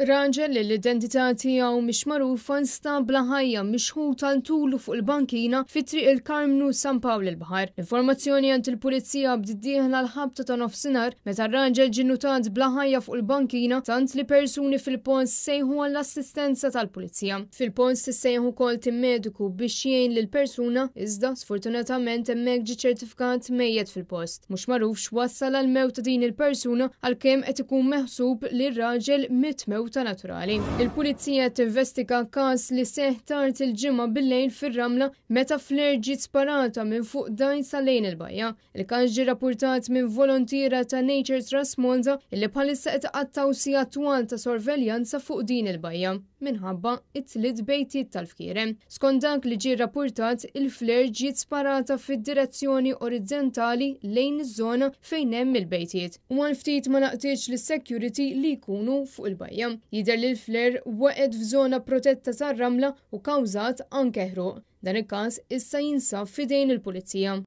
Raġel li l-identità tiegħu mhix magħrufa nstab bla ħajja mixħut għal tulu fuq il-bankina fi Triq il-Karmnu San Pawl il-Baħar. L-informazzjoni għand il-Pulizija bdiet dieħla l-ħabta ta' nofsinhar meta r-raġel ġie nnutat bla ħajja fuq il-bankina tant li persuni fil-post sejħu għall-assistenza tal-Pulizija. Fil-post issejjaħ ukoll tim mediku biex jgħin lill-persuna iżda sfortunatament hemmhekk ġie ċertifikat mejjet fil-post. Mhux magħruf x'wassal għall-mewt ta' din il-persuna għalkemm qed ikun meħsub li r-raġel miet mewta naturali. Il-Pulizija qed tinvestiga każ li seħħ tard il-Ġimgħa bil-lejl fir-Ramla meta flare ġiet sparata minn fuq dgħajsa lejn il-bajja. Il-każ ġie rappurtat minn volontiera ta' Nature Trust Malta illi bħalissa qed iqattgħu sigħat twal ta' sorveljanza fuq din il-bajja. minħabba it-tliet bejtiet tal-fkieren. Skont dak li ġie rrappurtat, il-flare ġiet sparata fid-direzzjoni orizzontali lejn iż-żona fejn hemm il-bejtiet u għal ftit ma laqtitx lis-security li jkunu fuq il-bajja. Jidher li l-flare waqgħet f'żona protetta tar-ramla u kkawżat anke ħruq. Dan il-każ issa jinsab f'idejn il-Pulizija.